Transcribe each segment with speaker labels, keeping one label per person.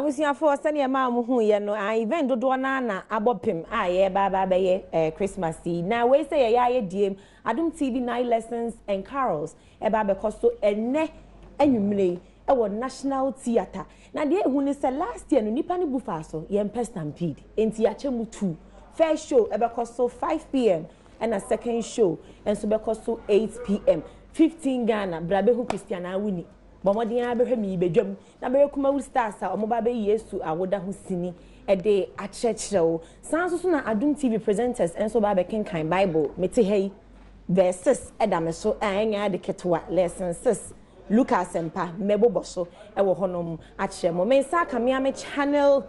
Speaker 1: Abusuafoɔ, sɛdeɛ maa mo huiɛ no, ah, event dodoɔ no ara na abɔ pem a yɛreba aba abɛyɛ eh, Christmas yi. Na wei sɛ yɛyɛ ayɛ diem, Adom TV Night Lessons and Carols ɛba abɛkɔ so ɛnnɛ anwummerɛ yi ɛwɔ National Theatre. Na deɛ ehu ne sɛ last year no nipa no bu faa so, yɛmpɛ stampede, enti yɛakyɛ mu two. First show ɛbɛkɔ so 5 p.m. ɛna second show nso bɛkɔ so 8 p.m. 15 Ghana, bra bɛhu Christian Awuni. Bɔ mmɔden ara bɛhwɛ me yi badwam na bɛyɛ Kumawood Stars a wɔn ba bɛyi Yesu awoda ho sini de akyerɛkyerɛ wo. Saa nso so na Adom TV presenters nso ba abɛkenkan Bible. Mete ha yi, verse 6 ɛda me so a ɛnyɛ ade ketewa. Lesson 6, Luka Asɛmpa, mɛbobɔ so ɛwɔ hɔnom akyerɛ mo. Me nsa aka me ame channel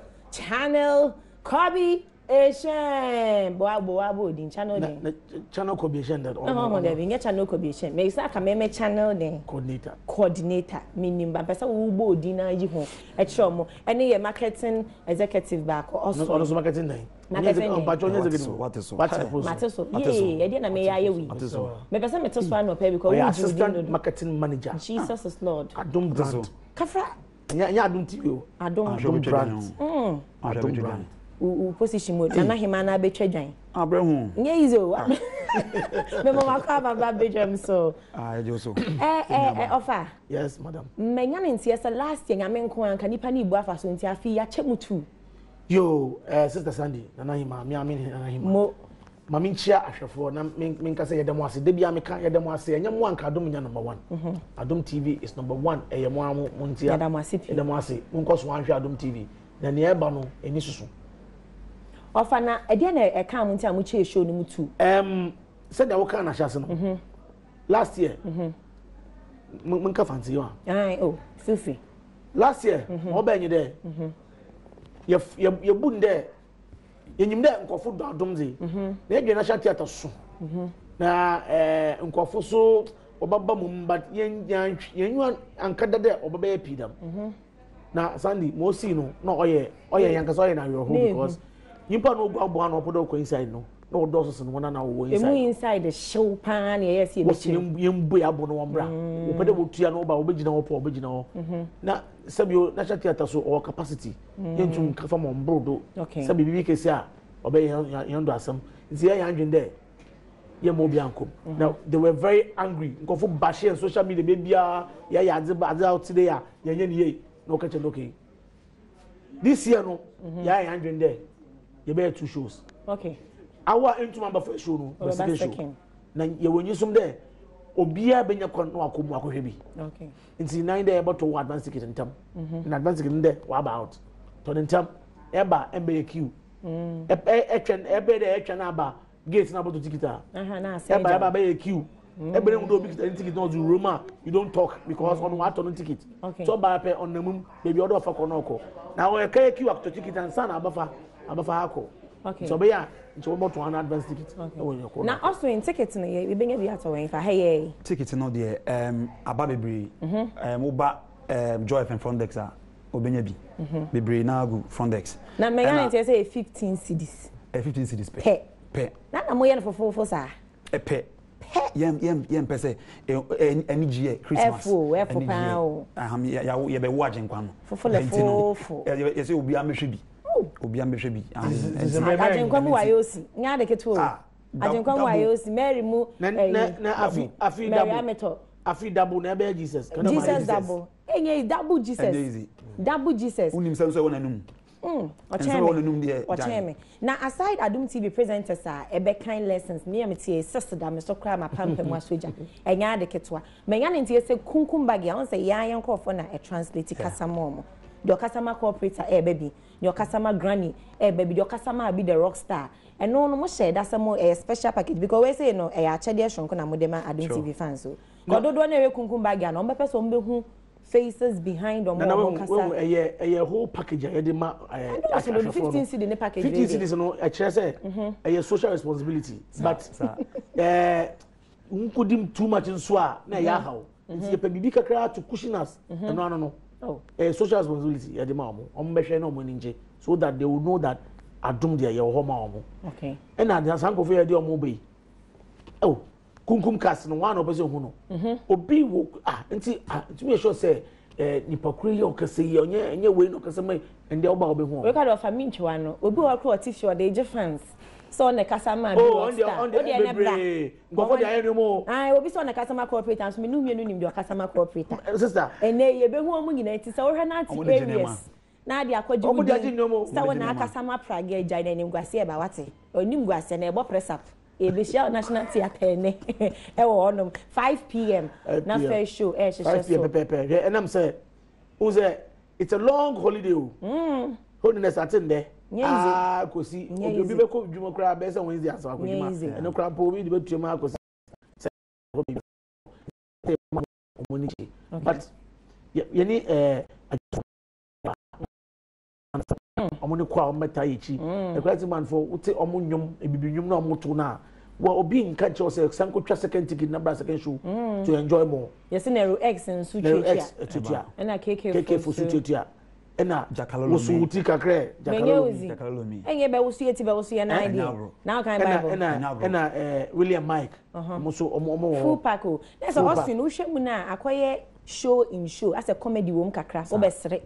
Speaker 1: Kobe Ehyɛn boa boa bo odin channel den.
Speaker 2: Channel Kobe Ehyɛn
Speaker 1: dɛ. Ɔhɔn hɔn dɛbi nyɛ channel Kobe Ehyɛn. Me nsa aka me me channel den.
Speaker 2: Coordinator.
Speaker 1: Coordinator. Minim ba mpɛ sɛ wobɔ odin na yi ho ɛkyerɛ ɔmo. Ɛne yɛ marketing executive baako ɔso.
Speaker 2: Ɔno so marketing den.
Speaker 1: Marketing den.
Speaker 2: Mpatwɔ nyɛ executive.
Speaker 3: Wate so.
Speaker 2: Wate so.
Speaker 1: Mate so. Yee ɛdeɛ na meyɛ ayɛ wi. Mepɛ sɛ mete so anɔpɛ because
Speaker 2: Ɔyɛ
Speaker 1: wo
Speaker 2: assistant marketing manager.
Speaker 1: Jesus is Lord.
Speaker 2: Adom brand.
Speaker 1: Kafra.
Speaker 2: Nyɛ Adom TV o.
Speaker 1: Adom.
Speaker 2: Adom brand. Adom brand.
Speaker 1: Wo position mu Nana Hema na abɛtwa dwan.
Speaker 3: Abrɛ ho.
Speaker 1: Nyɛ easy o. Mema makɔ ababa badwam so.
Speaker 3: Ah, ɛgye so.
Speaker 1: Ɛ ɛ ɛ ɔfa.
Speaker 2: Yes, madam.
Speaker 1: Mmanya ne nteɛ sɛ last year Nyame nko anka nipa ne ibu afa so nti afi yɛakyɛ mu tu.
Speaker 2: Yo, Sister Sandy, Nana Hema, me ame Nana Hema.
Speaker 1: Mo.
Speaker 2: Ma me nkyia ahwɛfoɔ na me nka sɛ yɛda mo ase. Da bi a meka yɛda mo ase. Ɛnyɛ mo anka Adom nya number one. Adom TV is number one. Ɛyɛ mo a mo ntia.
Speaker 1: Yɛda mo ase pii.
Speaker 2: Yɛda mo ase. Monkɔ so anhwɛ Adom TV. Na nea ɛba no, ɛni soso.
Speaker 1: Ɔfa na ɛdeɛ na ɛka mo nti a mo kyɛɛ show no mu tu.
Speaker 2: Sɛdeɛ woka na ahyɛ ase no. Last year. Menka fanti yi wa.
Speaker 1: Ayi oh, feel free.
Speaker 2: Last year, ma ɔbɛn nyi dɛ. Yɛbu n dɛ yɛnyim dɛ nkɔfo dɔ Adom dze na yɛdwen National Theatre so na nkɔfo so wɔbɛba mu, but yɛn yɛn yɛn ankada dɛ ɔbɛbɛyɛ pii dam. Na Sandy ma osii no na ɔyɛ yɛn ankasa ɔyɛ n'awerɛho because nyimpa na ogu aboa na ɔpɛ dɛ ɔkɔ inside no na ɔdɔɔso sen wɔn a na wɔwɔ inside.
Speaker 1: Emu inside hyew paa na yɛyɛ sɛ
Speaker 2: wɔsi yɛn bu yɛ abo no wɔn bra wɔpɛ dɛ wɔtua no ɔba wɔbɛgyina hɔ pɔ wɔbɛgyina hɔ. Na sɛbio National Theatre so ɔwɔ capacity, yɛntum nkafa ma ɔmboro do sɛ biribi kɛse a ɔbɛyɛ yɛn do asɛm, nti yɛn adwene dɛ yɛ ma obi ankom. Na they were very angry. Nkɔfo bahyɛ yɛn social media beebiara yɛyɛ adze ba adze a ɔte dɛ a yɛnyɛ ne yie na ɔka kyerɛ no. Okay, this year no yɛayɛ yɛn adwene dɛ yɛbɛyɛ two shows. Awo a ntoma aba first show no bɛ second show na yɛwɔ nyisom dɛ obiara bɛnya kwan na wakɔ mu akɔhwɛ bi. Nti nan dɛ yɛbɛtɔ wɔ advance ticket ntam na advance ticket dɛ waba out, tɔ ne ntam ɛba ɛmbɛyɛ queue. Ɛtwɛn ɛbɛyɛ dɛ ɛtwɛn aba gate na abɔtɔ ticket a ɛba bɛyɛ queue. Ɛbɛrɛ mu dɛ obi kita ne ticket na ɔdze wura mu a, you don't talk because ɔno watɔ no ticket so ɔbaa pɛ ɔnam mu beebi ɔdɔ ɔfa kɔ na ɔkɔ na ɔyɛ kɛyɛ queue akɔtɔ ticket ansa na abafa akɔ. Nti ɔbɛyɛ a nti wɔbɔtɔ ano advance ticket ɛwɔ yɛ kɔ.
Speaker 1: Na ɔso in ticket no yɛ yɛbɛnya bi atɔ wɔn fa ha yɛ.
Speaker 3: Ticket no deɛ aba bebree. Woba Joy FM front desk a, obɛnya bi bebree na agu front desk.
Speaker 1: Na mmɛnya ne nkyɛn sɛ yɛ 15 cedis.
Speaker 3: Ɛ 15 cedis pɛ.
Speaker 1: Pɛ.
Speaker 3: Pɛ.
Speaker 1: Na mo yɛ no fofofo saa.
Speaker 3: Ɛpɛ. Pɛ. Yɛn mpɛ sɛ ɛni gyeɛ Christmas.
Speaker 1: Ɛfo ɛfo paa o.
Speaker 3: Aham yawo yɛbɛwo Agyenkwa no.
Speaker 1: Fofo lɛ fofo.
Speaker 3: Yɛsɛ obiara mehwɛ bi. Obiara mehwɛ bi.
Speaker 1: Agyenkwa mu wayɛ osi nyɛ ade ketewa o. Agyenkwa mu wayɛ osi Mary mu.
Speaker 2: Na na afi
Speaker 1: Mary ametɔ.
Speaker 2: Afi double na ɛbɛyɛ Jesus.
Speaker 1: Jesus double. Enye double Jesus. Double Jesus.
Speaker 3: Wonim sɛ nso ɛwɔ n'anum.
Speaker 1: Ɔkyɛn mi, ɔkyɛn mi. Na aside Adum TV presenters a ɛbɛkan lessons ne yɛ tie sisi da me so koraa ma pampa mu asogya ɛnyɛ ade ketewa. Mɛnya ne nti sɛ Kunkum Bagi a wɔn sɛ yɛn ayɛ nkorɔfoɔ na ɛtranslate kasa ma wɔn deɛ, ɔkasa ma corporate a ɛɛba bi, deɛ ɔkasa ma granny ɛɛba bi, deɛ ɔkasa ma abi the rock star. Ɛno no mo hyɛ ɛda sɛ mo ɛyɛ special package because wei sɛ no ɛyɛ akyɛdeɛ soronko na mo de ma Adum TV fans o kɔ dodoɔ na ɛyɛ Kunkum Bagi a na wɔn bɛpɛ sɛ wɔn bɛhu faces behind ɔmo
Speaker 2: a
Speaker 1: ɔmo kasa.
Speaker 2: Na ɛyɛ whole package a yɛde ma
Speaker 1: ahwɛfoɔ no. 15 cedi ne package.
Speaker 2: 15 cedis no ɛkyerɛ sɛ ɛyɛ social responsibility, but nkodim too much nso a na ɛyɛ ahaw, nti yɛpɛ biribi kakra to cushion us. Ɛno ano no ɛyɛ social responsibility yɛde ma ɔmo. Ɔmo bɛhwɛ na ɔmo ani ngye so that they will know that Adom deɛ yɛwɔ hɔ ma ɔmo. Ɛna adeɛ saa nkurɔfoɔ yɛde ɔmo bɛ yi oh Kunkum cast no wɔn a na ɔpɛ sɛ ohun no obi wo ah nti ah ntumi yɛ sure sɛ. Nipa koro yi a ɔkasa yi, ɔnyɛ ɛnyɛ wei na ɔkasa ma ɛnde ɔba ɔbɛhu ɔmo.
Speaker 1: Wei ka de ɔfa mi ntwewa no. Obi wɔ hɔ koraa ɔte fie ɔde regye fans sɛ ɔna ɛkasa maa bi rock star.
Speaker 2: Oh, ɔnde ɔnde bebree. Nkurɔfoɔ de ayɛ nneɛma o.
Speaker 1: Ae, obi sɛ ɔna ɛkasa ma corporate nso me ne wo mmienu nim deɛ ɔkasa ma corporate.
Speaker 2: Sister.
Speaker 1: Ɛnɛ yi yɛbɛhu wɔn nyinaa nti sɛ wohwɛ na ate areas na ade akɔgye wo din sɛ wo na akasa ma pragea gyae na animguaseɛ ɛba wate. Animguaseɛ na ɛbɔ press up. Yɛbɛhyia wɔ National Theatre ɛnɛ ɛwɔ hɔnom 5pm na first show ɛrehyehyɛ so.
Speaker 2: 5pm pɛpɛɛpɛ hwɛ ɛnam sɛ wohu sɛ it's a long holiday o. Mm. Holiness ate ndɛ. Aa kɔsi obi bɛkɔ dwuma koraa bɛyɛ sɛ Wednesday ansa wakɔ dwuma ɛno koraa mpo obi de bɛtua mu akɔsi sɛ hɔ baabi ɔmo ani gye but yɛne ɛɛ ɔmo ne kɔ a ɔmo bɛta yɛ akyi ɛkura ti man fo wote ɔmo nnwom ebibi nnwom na ɔmo to na wɔ obi nka nkyɛw sɛ san ko twa second ticket na bra second show mm. to enjoy more.
Speaker 1: Yɛsi Nero X nso tuatua.
Speaker 2: Nero X tuatua.
Speaker 1: Ɛna KK
Speaker 2: KK fo so tuatua. Ɛna woso wuti kakra
Speaker 1: Jakalolomi. Ɛnyɛ bɛ woso yɛ ti bɛ woso yɛ nan deɛ. Na ɔkan Bible.
Speaker 2: Ɛna ɛna ɛɛ William Mike. Ɔmo so ɔmo ɔmo wɔ.
Speaker 1: Full pack o. Na sɛ Austin wohwɛ mu na akɔyɛ show in show asɛ comedy wɔ mu kakra wobɛsere.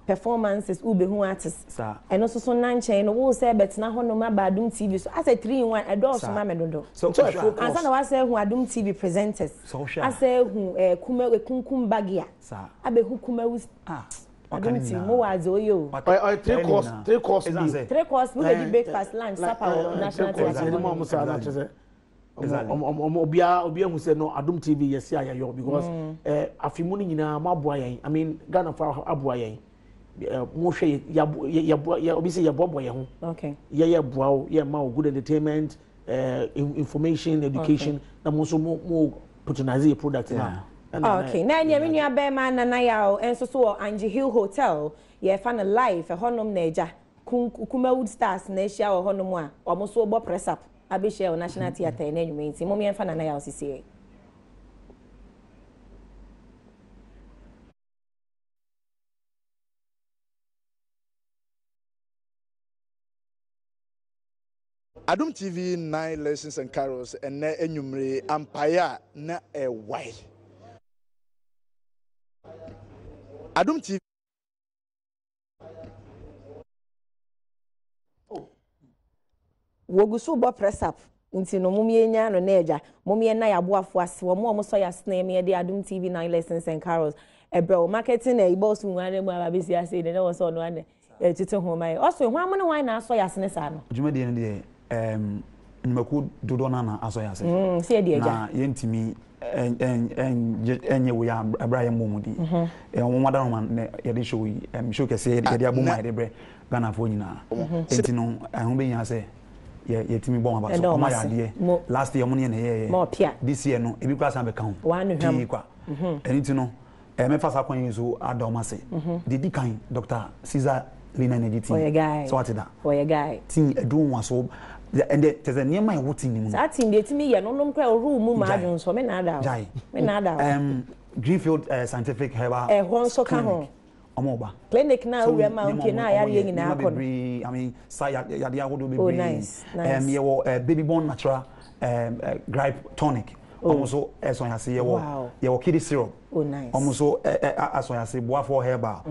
Speaker 1: Performances wobehu artist ɛno nso so na nkyɛn no wo sɛ bɛtena hɔ nom aba Adom TV so asɛ 3 in 1 ɛdɔɔso ma me dodo ansa na wasɛ ahu Adom TV presenters asɛ ahu eh, kuma kunkum bagia abɛhu kumawu Adom TV mo wɔ adze oyɛ o.
Speaker 2: Ɔyɛ 3 course meal.
Speaker 1: 3 course meal bɛdi breakfast, lunch, supper wɔ National Theatre hɔ.
Speaker 2: Ɔmo obiara obiara hu sɛ no Adom TV yɛ si a yɛyɔ because ɛɛ afi mu no nyinaa mo aboa yɛn. I mean, Ghana fo aboa yɛn. Mo hwɛ yɛ yɛboa yɛ obi sɛ yɛboaboa yɛn ho. Yɛ yɛ boa wo, yɛ ma wo good entertainment, information, education, na mo nso mo patronize yɛ product na.
Speaker 1: Okay, na ɛnea me nua bɛrima Nana Yaw nso so wɔ Angie Hill Hotel, yɛfa no live ɛhɔnom na agya Kumawood Stars na ahyia wɔ hɔnom a wɔn nso bɔ press up abɛhyia wɔ National Theatre ɛnɛ anwummerɛ, nti mom yɛmfa Nana Yaw sisi yɛ.
Speaker 4: Adom TV 9 Lessons and Carols ɛnɛ anwummere ampaeɛ a na ɛwae. Adom TV.
Speaker 1: Wɔgu so bɔ press up nti no mom yɛnya no na agya mom yɛn na yɛaboafo ase wɔn a wɔsɔ yɛ asene mu yɛde Adom TV 9 Lessons and Carols ɛbrɛ wɔ marketing na ɛbɔ so nwa mu aba bɛsi ase de na wɔ sɛ ɔno ana ɛtete ho ma yɛ ɔso hwan mo ne hwan na asɔ yɛ asene saa no.
Speaker 3: Dwumadie no deɛ, nnwumakuo dodoɔ no na asɔ yɛ ase.
Speaker 1: Sɛ yɛde agya.
Speaker 3: Na yɛntumi ɛnyɛ wei a ɛberɛ a yɛmmɔ mu din. Wɔn adaroma na yɛde show yi, show kɛseɛ yɛde abɔ mu a yɛde brɛ Ghanafoɔ nyinaa. Nti no ɛho bɛhia sɛ yɛtumi bɔ wɔn aba so. Wɔn ayɛ adeɛ. Last year wɔn ne yɛn na ɛyɛɛyɛ. This year no ebi koraa san bɛka ho. Pii kwa. Ɛno nti no mɛfa saa kwan yi so ada wɔn ase. Deɛ di kan, Dr. Caesar Lina Energy Team. Sɛ wate da.
Speaker 1: Ɔyɛ guy.
Speaker 3: Team ɛduru wɔn aso. Ɛndɛ kyerɛ sɛ nneɛma a ɛwɔ team no mu no.
Speaker 1: Saa team deɛ etimi yɛ no nom koraa ɔhoro mu maa adwene nso me na ada o.
Speaker 3: Gyae.
Speaker 1: Me na ada o.
Speaker 3: Greenfield Scientific Herbal.
Speaker 1: Ɛhɔ nso ka ho.
Speaker 3: Ɔmo ba.
Speaker 1: Clinic na awura ma nke na ayareɛ nyinaa kɔ no.
Speaker 3: Bebree, I mean, sa yadeɛ ahodoɔ bebree.
Speaker 1: Oh, nice, nice.
Speaker 3: Yɛwɔ Baby Born Natural Gripe Tonic. Ɔmo nso ɛsɔn yase. Yɛwɔ Kiddy Syrup.
Speaker 1: Oh, nice.
Speaker 3: Ɔmo nso asɔn yase. Boafoɔ Herbal.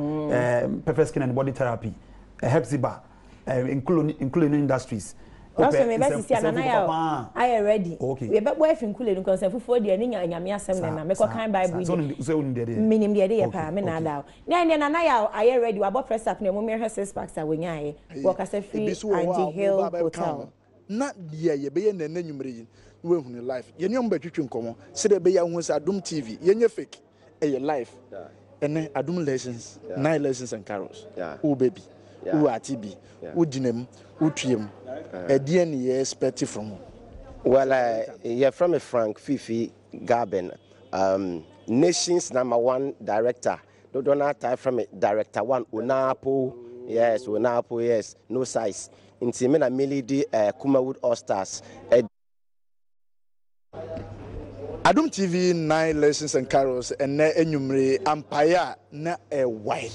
Speaker 3: Perfect Skin and Body Therapy. Hepzibah. Nkulenu Industries.
Speaker 1: Ɔsɛ mi bɛ sisi anana yɛ ayɛ ready. Okay. Yɛbɛbɔ efi Nkulenu kɔ nsɛm fufuo deɛ ne Nyame asɛm na na mekɔ kan Bible yi
Speaker 3: deɛ.
Speaker 1: Minim deɛ de yɛ paa, me na ada o. Na ɛnɛ Nana yɛ ayɛ ready, wabɔ press up na emu mehwɛ six packs a wɔnyaayɛ. Wɔkasa firi Angie Hill Hotel.
Speaker 4: Na deɛ yɛbɛyɛ nnɛ anwummerɛ yi na woahu no live. Yɛne ɔmo bɛtwetwe nkɔmmɔ sɛdeɛ ɛbɛyɛ a wohu sɛ Adom TV yɛnyɛ fake, ɛyɛ live. Ɛnɛ Adom Lessons, Nine Lessons and Carols, wobɛ bi, wowɔ ate bi, wogyina mu, wotua mu, ɛdeɛn ne yɛ expect from wo?
Speaker 5: Well, yɛfrɛ me Frank Fifi Gabin, nation's number one director. Dodoɔ no atae frɛ me Director One Onapo. Yes, Onapo, yes, no size. Nti me na me lead Kumawood All Stars.
Speaker 4: Adom TV 9 Lessons and Carols ɛnɛ anwummere ampaeɛ a na ɛwae.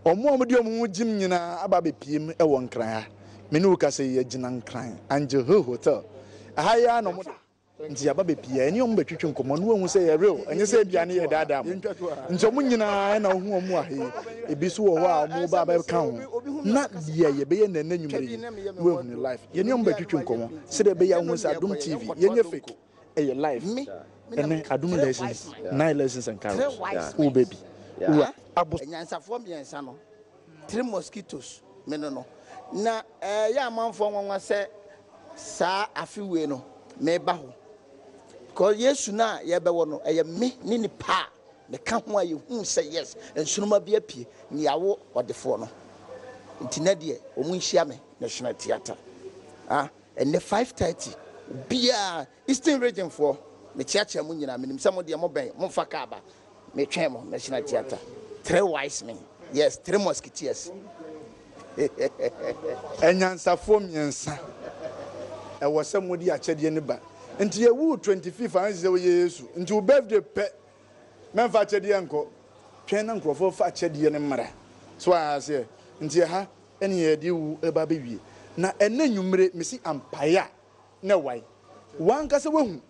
Speaker 4: Wɔn a wɔde wɔn ho gyim nyinaa aba abɛpiem wɔ Nkran ha. Me ne wo kasa yi, yɛgyina Nkran Angel Hill Hotel. Ɛha yi ara na wɔde. Nti yɛaba baabiaa yɛne ɔmo bɛtwetwe nkɔmmɔ na wahu sɛ yɛ real ɛnyɛ sɛ ebia ne yɛdaadaa mo. Nti ɔmo nyinaa na wohu ɔmo wɔ ha yi, ebi nso wɔ hɔ a ɔmo ba bɛka ho na deɛ yɛbɛyɛ no ɛnnɛ anwumerɛ yi na wahu no live. Yɛne ɔmo bɛtwetwe nkɔmmɔ sɛdeɛ ɛbɛyɛ a wohu sɛ Adom TV yɛnyɛ fake, ɛyɛ live. Ɛnnɛ Adom lessons, night lessons and carols, woba bi, wura.
Speaker 6: Anyansafoɔ mmiɛnsa no, three mosquitoes, me no no. Na ɛyɛ amanfoɔ nwanwa sɛ saa afe wei no meba hɔ. Because Yesu no a yɛbɛwɔ no, ɛyɛ me ne nipa a meka ho a yɛhuu sɛ yes, nsoroma bi apue na yɛawo ɔdefoɔ no. Nti nɛ deɛ wɔn nhyia me National Theatre. Ah, ɛnɛ 5:30 obiara Eastern Region foɔ, mekyeakyea mo nyinaa, menim sɛ mo deɛ mo bɛn, momfa car ba, metwɛn mo, National Theatre, Three wise men, yes, three musketeers.
Speaker 4: Anyansafoɔ miensa, ɛwɔ sɛ mode akyɛdeɛ no ba. Nti yɛwuu 25th ansa sɛ woyɛ Yesu, nti wo birthday pɛ mɛmfa akyɛdeɛ nkɔ, twɛn na nkurɔfoɔ fa akyɛdeɛ no mmra. So wate aseɛ? Nti ɛha ɛne yɛde wo ɛba abɛwie. Na ɛnnɛ nwummere mesi ampaeɛ a na ɛwae. W'ankasa woahu.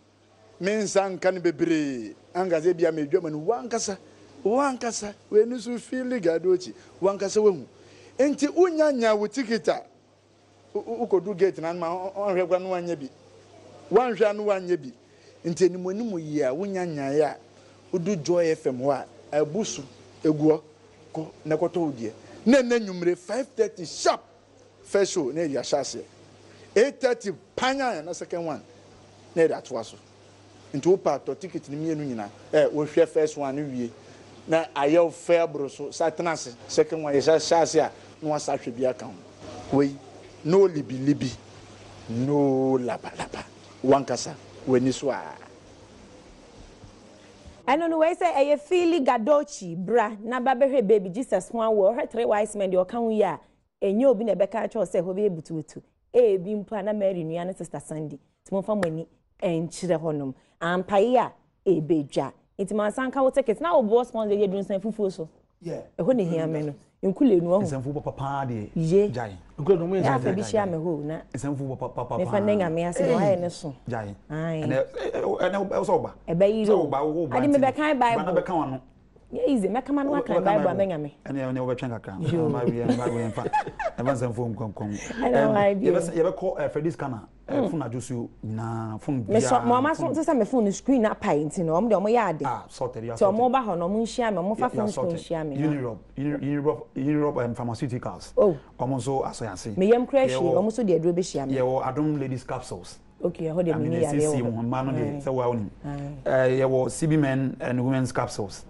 Speaker 4: Me nsa nka no bebree. Anka sɛ ebia meredwa m'ani. W'ankasa, w'ankasa, w'ani so feeli Gadochi. W'ankasa woahu. Enti wonya nyaa wo ticket a, wokɔdu gate no ano ma woanhwɛ koraa na woanyɛ bi. Woanhwɛ a na woanyɛ bi. Nti animuanimu yi a wonya nyaeɛ a, wodu Joy FM hɔ a, abu so, egu hɔ. Kɔ na kɔtɔ wo deɛ. Na ɛnnɛ anwummere, 5:30 sharp, First show na yɛde ahyɛ aseɛ 8:30 panyan na second one na yɛde atoa so nti wo pɛ a tɔ ticket no mmienu nyinaa ɛ wo hwɛ first one no wie na ayɛ wo fɛ aboro so sa tena ase second one yɛhyɛ hyɛ ase a na wasa ahwɛ bi aka ho wei no libi libi no laba laba wankasa w'ani so a.
Speaker 1: Ɛno no wei sɛ ɛyɛ Feely Gadochi bra na ba bɛhwɛ baby Jesus ho awoɔ ɔhwɛ three wise men deɛ ɔka ho yi a Ɛnyɛ obi na ɛbɛka akyerɛ wo sɛ ɛhɔ bɛyɛ butubutu. Ebi mpo a na Mary nua ne Sista Sandy. Nti momfa mo ani nkyerɛ hɔnom. Ampa yi a, ɛbɛdwa. Nti mansa nka wo ticket. Na woboɔ sponsor yɛ duru nsɛmfufuo so. Ɛhɔ na ɛhia me no. Nkule no wahu.
Speaker 3: Nsɛmfuo papa paa deɛ.
Speaker 1: Ye.
Speaker 3: Gyae.
Speaker 2: Nkule no ɔmo yɛ
Speaker 1: nsɛmfuo. Afa bi hyia me hɔ o na.
Speaker 3: Nsɛmfuo papa papa paa.
Speaker 1: Mefa nnɛ Nyame ase deɛ wayɛ ne so.
Speaker 3: Gyae. Ɛnɛ ɛnɛ ɛwɔ sɛ ɔba.
Speaker 1: Ɛbɛyere o. Ade mebɛkan Bible.
Speaker 3: Ba na bɛka w'ano.
Speaker 1: Nyɛ easy, mɛka m'ano akan Bible a mɛnya me.
Speaker 3: Ɛne ɛne wobɛtwɛn kakra. Bible yɛn Bible yɛn fa. Ɛfa nsɛmfo nkɔnkɔn.
Speaker 1: Ɛna why bi.
Speaker 3: Yɛbɛkɔ Freddy's Kana phone adwo so nyinaa phone biara.
Speaker 1: Mesɔ mo ama so te sɛ me phone no screen apae nti no ɔmo de ɔmo yɛ ade.
Speaker 3: Ah sorted
Speaker 1: ya sorted. Ti ɔmo ba hɔ no ɔmo nhyia me ɔmo fa phone screen nhyia me.
Speaker 3: Unirob Unirob Unirob Pharmaceuticals.
Speaker 1: Oh.
Speaker 3: Ɔmo nso asɔ yɛn ase.
Speaker 1: Me yam kura hwie ɔmo nso de aduro bɛhyia me.
Speaker 3: Yɛwɔ Adom Ladies Capsules.
Speaker 1: Okay, ɛhɔ deɛ menni yareɛ wɔ
Speaker 3: hɔ. Mmaa no deɛ sɛ woa wonim. Yɛwɔ CB Men and Women's Capsules.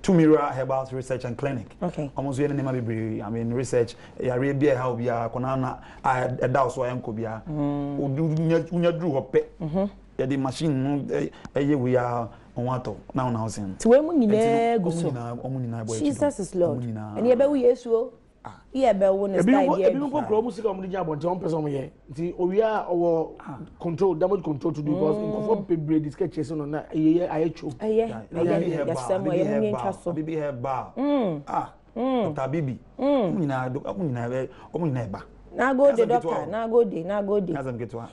Speaker 3: Tumira Herbal Research and Clinic.
Speaker 1: Okay.
Speaker 3: Wɔn nso yɛ ne nneɛma bebree. I mean research yareɛ bi a ɛha obiara kɔnaa na a ɛda wo so a ɛnkɔ biara. Wonya duru hɔ pɛ. Yɛde machine no ɛyɛ wei a wɔn atɔ na wɔn na wɔsen.
Speaker 1: Ti wei mu nyinaa gu so.
Speaker 3: Wɔn nyinaa bɔ akyi.
Speaker 1: Jesus is Lord. Ɛni ɛbɛwu Yesu o. Yɛ bɛ wo ne style bi
Speaker 2: Ebi mpo kura wɔn sika wɔn de gyina abɔnten wɔn pɛ sɛ wɔn yɛ nti owia a ɔwɔ control damage control to do because nkurɔfoɔ bebree de sika kyerɛ no na ɛyɛ yɛ ayɛ twom.
Speaker 1: Ɛyɛ ɛyɛ yɛsɛ mo ɛyɛ mo mi ntwa so.
Speaker 3: Bibi herbal ah Dr. Bibi wɔn nyinaa wɔn nyinaa wɔn nyinaa ɛba.
Speaker 1: Nagode doctor nagode nagode.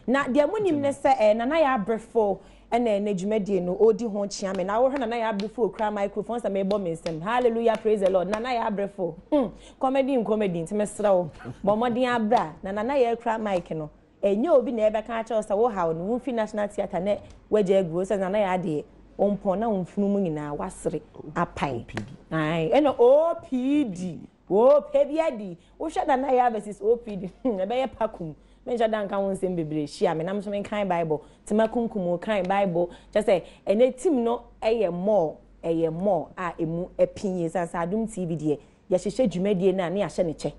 Speaker 1: Na deɛ mo nim ne sɛ ɛɛ nana yɛ abrefo Ɛna ɛnɛ dwumadie no ɔredi ho kyea me na wohwɛ Nana Yaa Abrefo okura microphone sɛ mebɔ me nsam hallelujah praise the Lord Nana Yaa Abrefo hmm comedy in comedy nti mesrɛ wo bɔ mmɔden abra na Nana Yaa kura mic no ɛnyɛ obi na ɛbɛka akyerɛ wo sɛ wo haw no womfi National Theatre na wagya agu sɛ Nana Yaa deɛ ɔmpɔn na wo mfunu mu nyinaa wasere apae ɛna OPD Wɔpɛ bi adi. Wohwɛ Nana Yaa vs OPD hmm ɛbɛyɛ pakum. Menhyɛ da nka ho nsɛm bebree. Hyia me na me nso menkan Bible. Tema kunkum wo kan Bible. Kyerɛ sɛ ɛnɛ team no yɛ more ɛyɛ more a ɛmu ɛpi yie. Ɛsiane sɛ Adom TV deɛ yɛhyehyɛ dwumadie no a ne yɛahyɛ no kyɛ.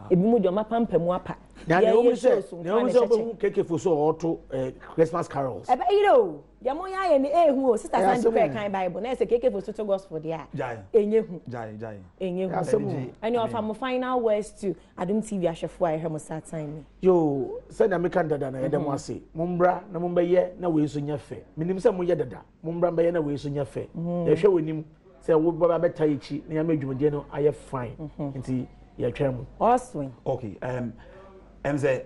Speaker 1: Ebinom deɛ wɔn apampamu apa.
Speaker 2: Na nea
Speaker 1: Yɛyɛ
Speaker 2: ɛwɔ mu sɛ
Speaker 1: shows nko
Speaker 2: nea ɛwɔ
Speaker 1: ara
Speaker 2: mu
Speaker 1: na
Speaker 2: sɛ
Speaker 1: ɛkyɛkyɛ.
Speaker 2: wobɛhu KK fo so a ɔreto eh, Christmas carols.
Speaker 1: Ɛbɛyere o. Deɛ mo yɛ ayɛ no ehu o. Sister
Speaker 2: Ɛyɛ
Speaker 1: Sandy
Speaker 2: asɛm
Speaker 1: kɔ
Speaker 2: o.
Speaker 1: ɛkan Bible na ɛsɛ KK fo so to gospel deɛ a
Speaker 3: Gyae.
Speaker 1: ɛnyɛ hu.
Speaker 3: Gyae, gyae.
Speaker 1: Ɛnyɛ
Speaker 2: Ɛyɛ
Speaker 1: hu.
Speaker 2: asɛm o.
Speaker 1: Ɛne ɔfa mo final words to Adom TV ahwɛfoɔ a ɛhwɛ mo saa time yi.
Speaker 2: Yoo, sɛnea meka no dada no, yɛda mo ase. Mommra na mommɛyɛ na wei nso nyɛ fɛ. Menim sɛ moyɛ dada. Mommra mmɛyɛ na wei nso nyɛ fɛ. Yɛhwɛ w'anim sɛ wobɛba abɛta yɛn akyi na yɛama dwumadie no ayɛ fine. Nti yɛtwɛn mo.
Speaker 1: Oswin.
Speaker 3: Okay, um, ɛm sɛ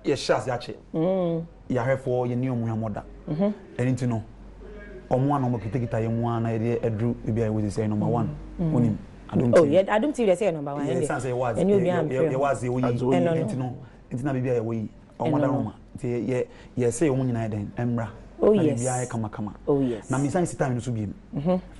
Speaker 3: yɛhyɛ ase akyɛ. Yɛahwɛfoɔ yɛnni wɔn hwammɔ da. Ɛno nti no, wɔn a na wɔkitakita yɛn mu ara na yɛde aduru baabi a yɛwɔ seesei, number one. Wonim, Adom
Speaker 1: Oh,
Speaker 3: TV.
Speaker 1: yɛ Adom TV deɛ sɛ yɛ number one.
Speaker 3: Yɛ
Speaker 1: Ɛnde,
Speaker 3: ɛsiane sɛ yɛwɔ adze,
Speaker 1: ɛne
Speaker 3: yɛ
Speaker 1: obiara
Speaker 3: yɛ
Speaker 1: mpere
Speaker 3: yɛwɔ
Speaker 1: ho.
Speaker 3: adze yɛwɔ yi,
Speaker 2: Adze oyi.
Speaker 1: Ɛno no.
Speaker 3: nti no, nti na baabi a yɛwɔ yi, wɔn
Speaker 1: Ɛno
Speaker 3: ada
Speaker 1: no.
Speaker 3: Roma. Nti yɛ yɛ yɛsɛ wɔn nyinaa yɛ dɛn, ɛmmra.
Speaker 1: Oh
Speaker 3: Na biribiara yɛ
Speaker 1: yes.
Speaker 3: kamakama.
Speaker 1: Oh yes.
Speaker 3: Na mesan si time no so biom.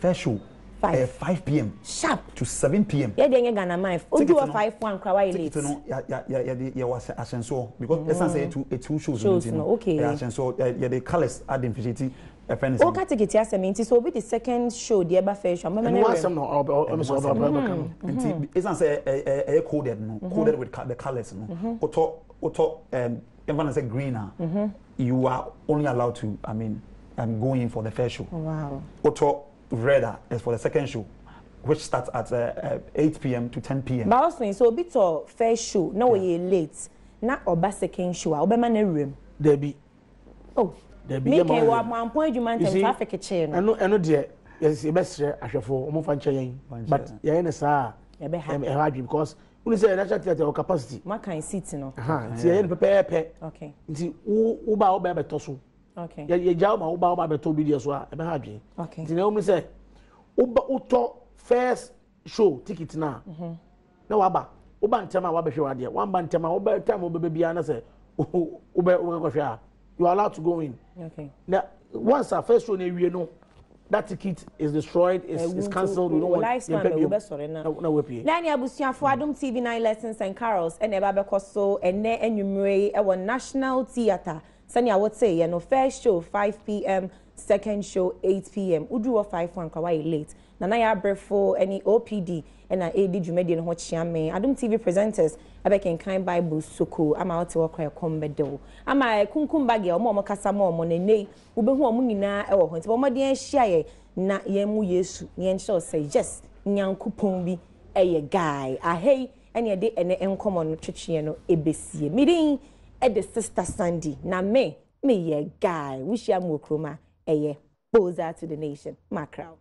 Speaker 3: First show,
Speaker 1: 5.
Speaker 3: ɛyɛ 5 pm
Speaker 1: Sharp.
Speaker 3: to 7 pm.
Speaker 1: Yɛ deɛ nyɛ Ghana man. Odu
Speaker 3: Ticket
Speaker 1: hɔ
Speaker 3: no,
Speaker 1: 5 1 koraa wayɛ late.
Speaker 3: ticket no ya ya ya yɛde yɛwɔ ahyɛ ahyɛnsoɔ because ɛsan sɛ yɛ two two shows no
Speaker 1: Shows
Speaker 3: nti
Speaker 1: no,
Speaker 3: no
Speaker 1: okay.
Speaker 3: ɛyɛ ahyɛnsoɔ ɛ yɛde colours ade mfihyɛ ti ɛfɛ ne sɛn.
Speaker 1: Woka ticket asɛm yi nti sɛ obi de second show deɛ ba first show a mobɛma
Speaker 2: Ɛno
Speaker 1: no
Speaker 2: ho
Speaker 1: awerɛ
Speaker 2: asɛm
Speaker 1: mu.
Speaker 2: na ɔbɛ ɔbɛ
Speaker 3: Ɛno
Speaker 2: sɛ
Speaker 3: ho
Speaker 2: ɔbɛ
Speaker 3: asɛm.
Speaker 2: ɔbɛka no.
Speaker 3: Nti ɛsan sɛ ɛ ɛ ɛyɛ coded no coded with the colours no wotɔ wotɔ ɛm yɛmfa no sɛ green a you are only allowed to I mean go in for the first show.
Speaker 1: Wow.
Speaker 3: Wotɔ red a is for the second show which starts at uh, uh, 8 pm to 10 pm.
Speaker 1: Ba ɔso yi sɛ obi tɔ first show na ɔyɛ late na ɔba second show a wobɛma no awura mu.
Speaker 2: Dabi.
Speaker 1: Oh.
Speaker 2: Dabi
Speaker 1: Me
Speaker 2: yɛ ma
Speaker 1: kɛn wɔ
Speaker 2: wɔn.
Speaker 1: ampɔn adwuma
Speaker 2: You
Speaker 1: ntɛm
Speaker 2: see,
Speaker 1: traffic kyee no.
Speaker 2: ɛno ɛno deɛ yɛs yɛbɛsrɛ ahwɛfoɔ wɔn fa nkyɛn yɛn but yɛyɛ ne saa a
Speaker 1: Ɛbɛha.
Speaker 2: ɛha adwene because wọ́n sɛ national theatre wɔ capacity.
Speaker 1: Moakan seat no.
Speaker 2: Aha, nti yɛyɛ no pɛpɛɛpɛ.
Speaker 1: Okay.
Speaker 2: Nti wo wo ba a wobɛ abɛtɔ so.
Speaker 1: Okay.
Speaker 2: Yɛ yɛgya wo ma wo ba wo ba abɛtɔ obi deɛ so a ɛbɛha adwene.
Speaker 1: Okay.
Speaker 2: Nti na ɛwɔ mu sɛ woba wotɔ first show ticket na na waba woba ntɛm a wabɛhwɛ wadeɛ wamba ntɛm a wobɛ time wobɛbɛ biara na sɛ wobɛ wobɛkɔhwɛ a you are allowed to go in.
Speaker 1: Okay.
Speaker 2: Na once a first show na ewie no that ticket is destroyed is is cancelled we don't want
Speaker 1: lifespan
Speaker 2: yɛn pɛ
Speaker 1: bɛ
Speaker 2: biom
Speaker 1: wobɛsɔre na
Speaker 2: na wapue.
Speaker 1: Na ne abusuafo Adom TV 9 Lessons and Carols ɛna ɛba bɛkɔ so ɛnɛ anwummere yi ɛwɔ National Theatre sɛnea woteeɛ no first show 5 pm, second show 8 pm. Woduru hɔ 5 1 koraa wayɛ late. Nana yɛ abrɛfo ɛne OPD ɛna ɛredi dwumadie no ho kyea me. Adom TV presenters ɛbɛkenkan Bible soko ama wote hɔ koraa ɛkɔm bɛde wo. Ama Kunkum Bagya ɔmo a ɔmo kasa ma ɔmo no ɛnɛ yi wobɛhu ɔmo nyinaa ɛwɔ hɔ nti bɔ mmɔden ahyia yɛ na yɛn mu Yesu na yɛn kyerɛw sɛ yes Nyankopɔn bi ɛyɛ guy. Ahei ɛne ɛde ɛnɛ nkɔmɔ no twetweɛ no ɛbɛsie. Medin ɛde Sister Sandy na me meyɛ guy. Wohyia mu wɔ kurom a ɛyɛ Boza to the nation. Mackerel.